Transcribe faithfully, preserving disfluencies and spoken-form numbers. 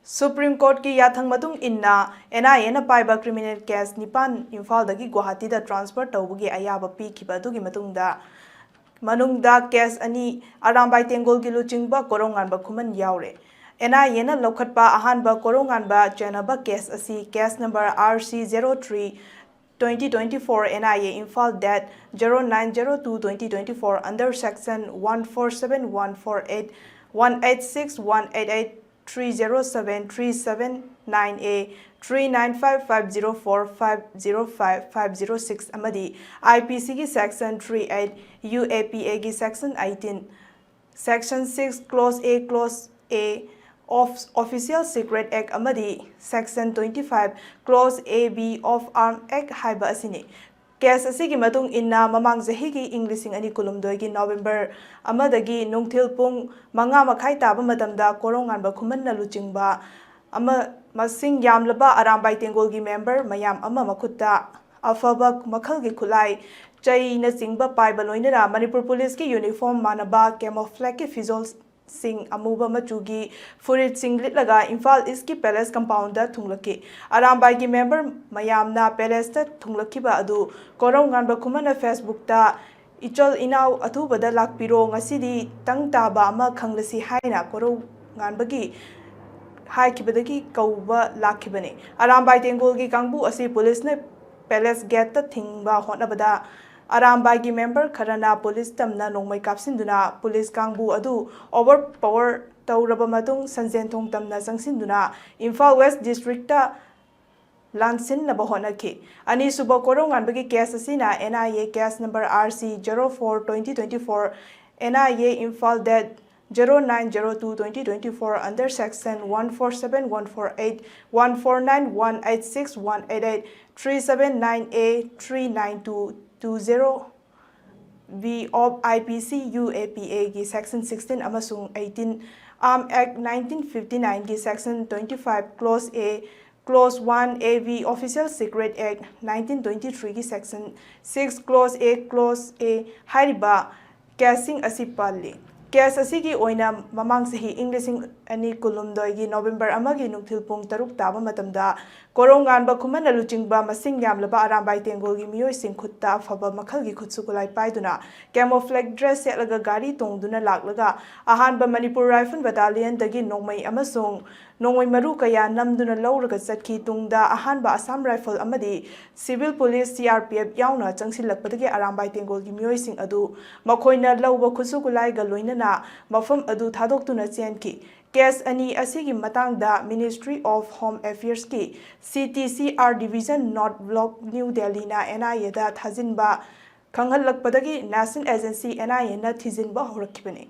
Supreme ꯀꯣꯔꯠꯀꯤ ꯌꯥꯊꯪ ꯃꯇꯨꯡ ꯏꯟꯅ ꯑꯦꯟ ꯑꯥꯏ ꯑꯦꯅ ꯄꯥꯏꯕ ꯀ꯭ꯔꯤꯃꯤꯅꯦꯜ ꯀꯦꯁ ꯅꯤꯄꯥꯟ ꯏꯝꯐꯥꯜꯗꯒꯤ ꯒꯨꯋꯥꯍꯥꯇꯤꯗ ꯇ꯭ꯔꯥꯟꯁꯐꯔ ꯇꯧꯕꯒꯤ ꯑꯌꯥꯕ ꯄꯤꯈꯤꯕ ꯑꯗꯨꯒꯤ ꯃꯇꯨꯡꯗ, ꯃꯅꯨꯡꯗ ꯀꯦꯁ ꯑꯅꯤ ꯑꯔꯥꯝꯕꯥꯏ ꯇꯦꯡꯒꯣꯜꯒꯤ ꯂꯨꯆꯤꯡꯕ ꯀꯣꯔꯧꯉꯥꯟꯕ ꯈꯨꯃꯟ ꯌꯥꯎꯔꯦ꯫ ꯑꯦꯟ ꯑꯥꯏ ꯑꯦꯅ ꯂꯧꯈꯠꯄ ꯑꯍꯥꯟꯕ ꯀꯣꯔꯧꯉꯥꯟꯕ ꯆꯦꯟꯅꯕ ꯀꯦꯁ ꯑꯁꯤ case number R C zero three twenty twenty-four, N I A Imphal, date zero nine zero two twenty twenty-four, under section one four seven, one four eight, one eight six, one eight eight, three zero seven, three seven nine A, three nine five, five zero four, five zero five, five zero six ꯑꯃꯗꯤ I P C ꯒꯤ section three eight, U A P A ꯒꯤ section eighteen, section six, clause A, clause A of Official Secret Act ꯑꯃꯗꯤ section twenty-five, clause A B of Arms Act ꯍꯥꯏꯕ ꯑꯁꯤꯅꯤ꯫ Case ꯑꯁꯤꯒꯤ ꯃꯇꯨꯡ ꯏꯟꯅ, ꯃꯃꯥꯡ ꯆꯍꯤꯒꯤ ꯏꯪ ꯂꯤꯁꯤꯡ ꯑꯅꯤ ꯀꯨꯟꯍꯨꯝꯗꯣꯏꯒꯤ ꯅꯣꯕꯦꯝꯕꯔ ꯑꯃꯗꯒꯤ ꯅꯨꯡꯊꯤꯜ ꯄꯨꯡ ꯃꯉꯥ ꯃꯈꯥꯏ ꯇꯥꯕ ꯃꯇꯝꯗ ꯀꯣꯔꯧꯉꯥꯟꯕ ꯈꯨꯃꯟꯅ ꯂꯨꯆꯤꯡꯕ ꯑꯃ, ꯃꯁꯤꯡ ꯌꯥꯝꯂꯕ ꯑꯔꯥꯝꯕꯥꯏ ꯇꯦꯡꯒꯣꯜꯒꯤ ꯃꯦꯝꯕꯔ ꯃꯌꯥꯝ ꯑꯃ ꯃꯈꯨꯠꯇ ꯑꯐꯕ ꯃꯈꯜꯒꯤ ꯈꯨꯠꯂꯥꯏ, ꯆꯩꯅꯆꯤꯡꯕ ꯄꯥꯏꯕ ꯂꯣꯏꯅꯅ ꯃꯅꯤꯄꯨꯔ ꯄꯨꯂꯤꯁꯀꯤ ꯌꯨꯅꯤꯐꯣꯔꯝ ꯃꯥꯟꯅꯕ ꯀꯦꯃꯣꯐ꯭ꯂꯦꯒꯀꯤ ꯐꯤꯖꯣꯜꯁꯤꯡ, ꯑꯃꯨꯕ ꯃꯆꯨꯒꯤ ꯐꯨꯔꯤꯠꯁꯤꯡ ꯂꯤꯠꯂꯒ ꯏꯝꯐꯥꯜ ꯏꯁꯀꯤ ꯄꯦꯂꯦꯁ ꯀꯝꯄꯥꯎꯟꯗ ꯊꯨꯡꯂꯛꯈꯤ꯫ ꯑꯔꯥꯝꯕꯥꯏꯒꯤ ꯃꯦꯝꯕꯔ ꯃꯌꯥꯝꯅ ꯄꯦꯂꯦꯁꯇ ꯊꯨꯡꯂꯛꯈꯤꯕ ꯑꯗꯨ ꯀꯣꯔꯧꯉꯥꯟꯕ ꯈꯨꯃꯟꯅ ꯐꯦꯁꯕꯨꯛꯇ "ꯏꯆꯜ ꯏꯅꯥꯎ ꯑꯊꯨꯕꯗ ꯂꯥꯛꯄꯤꯔꯣ, ꯉꯁꯤꯗꯤ ꯇꯪ ꯇꯥꯕ ꯑꯃ ꯈꯪꯂꯁꯤ" ꯍꯥꯏꯅ ꯀꯣꯔꯧꯉꯥꯟꯕꯒꯤ ꯍꯥꯏꯈꯤꯕꯗꯒꯤ ꯀꯧꯕ ꯂꯥꯛꯈꯤꯕꯅꯤ꯫ ꯑꯔꯥꯝꯕꯥꯏ ꯇꯦꯡꯒꯣꯜꯒꯤ ꯀꯥꯡꯕꯨ ꯑꯁꯤ ꯄꯨꯂꯤꯁꯅ ꯄꯦꯂꯦꯁ ꯒꯦꯠꯇ ꯊꯤꯡꯕ ꯍꯣꯠꯅꯕꯗ ꯑꯔꯥꯝꯕꯥꯏꯒꯤ ꯃꯦꯝꯕꯔ ꯈꯔꯅ ꯄꯨꯂꯤꯁ ꯇꯝꯅ ꯅꯣꯡꯃꯩ ꯀꯥꯞꯁꯤꯟꯗꯨꯅ ꯄꯨꯂꯤꯁ ꯀꯥꯡꯕꯨ ꯑꯗꯨ ꯑꯣꯚꯔ ꯄꯋꯔ ꯇꯧꯔꯕ ꯃꯇꯨꯡ ꯁꯟꯖꯦꯟꯊꯣꯡ ꯇꯝꯅ ꯆꯪꯁꯤꯟꯗꯨꯅ ꯏꯝꯐꯥꯜ ꯋꯦꯁ ꯗꯤꯁꯇ꯭ꯔꯤꯛꯇ ꯂꯥꯟꯁꯤꯟꯅꯕ ꯍꯣꯠꯅꯈꯤ꯫ ꯑꯅꯤꯁꯨꯕ ꯀꯣꯔꯧꯉꯥꯟꯕꯒꯤ ꯀꯦꯁ ꯑꯁꯤꯅ N I A case number R C zero four twenty twenty-four, N I A Imphal, date zero nine zero two twenty twenty-four, under section one four seven, one four eight, one four nine, one eight six, one eight eight, three seven nine A, three nine two two zero, V of I P C U A P A ꯒꯤ section sixteen ꯑꯃꯁꯨꯡ eighteen, Arms Act nineteen fifty-nine ꯒꯤ section twenty-five, clause A, clause one A V, Official Secret Act nineteen twenty-three ꯒꯤ section six, clause A, clause A ꯍꯥꯏꯔꯤꯕ ꯀꯦꯁꯁꯤꯡ ꯑꯁꯤ ꯄꯜꯂꯤ꯫ Case ꯑꯁꯤꯒꯤ ꯑꯣꯏꯅ ꯃꯃꯥꯡ ꯆꯍꯤ ꯏꯪ ꯂꯤꯁꯤꯡ ꯑꯅꯤ ꯀꯨꯟꯍꯨꯝꯗꯣꯏꯒꯤ ꯅꯣꯕꯦꯝꯕꯔ ꯑꯃꯒꯤ ꯅꯨꯡꯊꯤꯜ ꯄꯨꯡ ꯇꯔꯨꯛ ꯇꯥꯕ ꯃꯇꯝꯗ ꯀꯣꯔꯧꯉꯥꯟꯕ ꯈꯨꯃꯟꯅ ꯂꯨꯆꯤꯡꯕ ꯃꯁꯤꯡ ꯌꯥꯝꯂꯕ ꯑꯔꯥꯝꯕꯥꯏ ꯇꯦꯡꯒꯣꯜꯒꯤ ꯃꯤꯑꯣꯏꯁꯤꯡ ꯈꯨꯠꯇ ꯑꯐꯕ ꯃꯈꯜꯒꯤ ꯈꯨꯠꯁꯨ ꯈꯨꯠꯂꯥꯏ ꯄꯥꯏꯗꯨꯅ camouflage dress ꯁꯦꯠꯂꯒ ꯒꯥꯔꯤ ꯇꯣꯡꯗꯨꯅ ꯂꯥꯛꯂꯒ ꯑꯍꯥꯟꯕ ꯃꯅꯤꯄꯨꯔ ꯔꯥꯏꯐꯜ ꯕꯇꯥꯂꯤꯌꯟꯗꯒꯤ ꯅꯣꯡꯃꯩ ꯑꯃꯁꯨꯡ ꯅꯣꯡꯃꯩ ꯃꯔꯨ ꯀꯌꯥ ꯅꯝꯗꯨꯅ ꯂꯧꯔꯒ ꯆꯠꯈꯤ꯫ ꯇꯨꯡꯗ ꯑꯍꯥꯟꯕ ꯑꯁꯥꯝ ꯔꯥꯏꯐꯜ ꯑꯃꯗꯤ civil police, C R P F ꯌꯥꯎꯅ ꯆꯪꯁꯤꯜꯂꯛꯄꯗꯒꯤ ꯑꯔꯥꯝꯕꯥꯏ ꯇꯦꯡꯒꯣꯜꯒꯤ ꯃꯤꯑꯣꯏꯁꯤꯡ ꯑꯗꯨ ꯃꯈꯣꯏꯅ ꯂꯧꯕ ꯈꯨꯠꯁꯨ ꯈꯨꯠꯂꯥꯏꯒ ꯂꯣꯏꯅꯅ ꯃꯐꯝ ꯑꯗꯨ ꯊꯥꯗꯣꯛꯇꯨꯅ ꯆꯦꯟꯈꯤ꯫ ꯀꯦꯁ ꯑꯅꯤ ꯑꯁꯤꯒꯤ ꯃꯇꯥꯡꯗ Ministry of Home Affairs ꯀꯤ C T C R Division North Block, New Delhi ꯅ N I A ꯗ ꯊꯥꯖꯤꯟꯕ ꯈꯪꯍꯜꯂꯛꯄꯗꯒꯤ National Agency N I A ꯅ ꯊꯤꯖꯤꯟꯕ ꯍꯧꯔꯛꯈꯤꯕꯅꯤ꯫